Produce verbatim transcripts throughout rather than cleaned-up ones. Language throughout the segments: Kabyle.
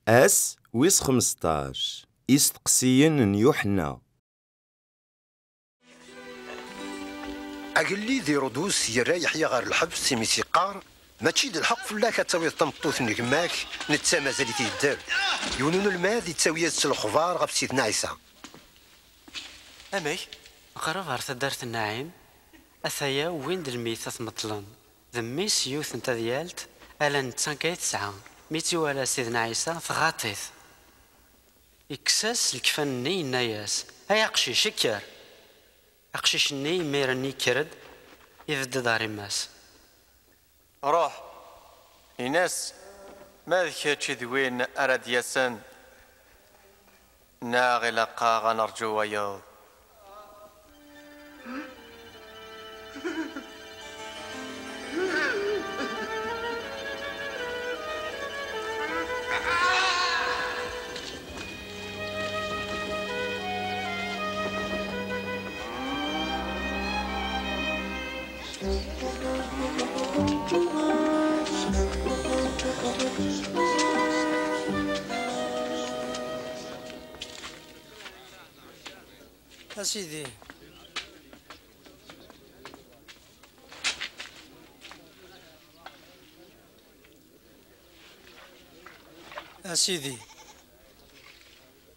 Ass wis xmesṭac. Isteqsiyen n Yuḥenna. Agellid Irudus yerra Yeḥya ɣer lḥebs imi s-yeqqar: "Mačči d lḥeqq fell-ak ad tawiḍ tameṭṭut n gma-k, netta mazal-it yedder." Yiwen unelmad yettawi-yas-d s lexbar ɣef Sidna Ɛisa. Amek? Qrib ɣer taddart n Naɛim, ataya wwin-d lmeyt ad t-meṭlen. D mmi-s yiwet n tadyalt, ala netta kan ay tesɛa. Mi tt-iwala Sidna Ɛisa, tɣaḍ-it. Ikkes-as lekfan-nni, yenna-yas: "Ay aqcic, kker!" Aqcic-nni imiren yekker-d, ibedd-d ɣer yemma-s. Ruḥ, in-as: "Ma d kečč i d win ara d-yasen, neɣ ilaq-aɣ ad nerǧu wayeḍ?" A Sidi. A Sidi.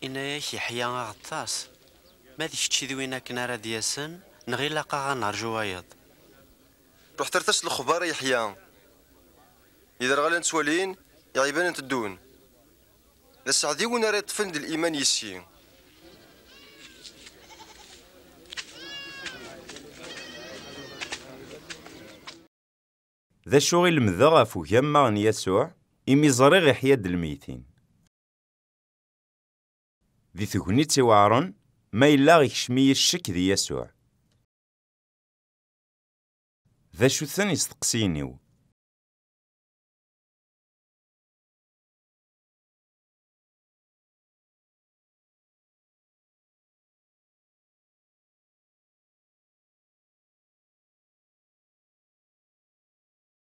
Inna-yak Yeḥya Aɣeṭṭas: "Ma d kečč i d win akken ara d-yasen, neɣ ilaq-aɣ ad nerǧu wayeḍ?" Ruḥet rret-as lexbar a Yeḥya. Iderɣalen ttwalin, iɛibanen teddun. D aseɛdi win ara yeṭṭfen d liman yis-i. D acu i lemdeɣ ɣef ugamma n Yasuɛ imi ẓriɣ iḥya-d lmeytin? Di tegnit iweɛren, ma yella ikcem-iyi ccek di Yasuɛ. D acu-ten isteqsiyen-iw?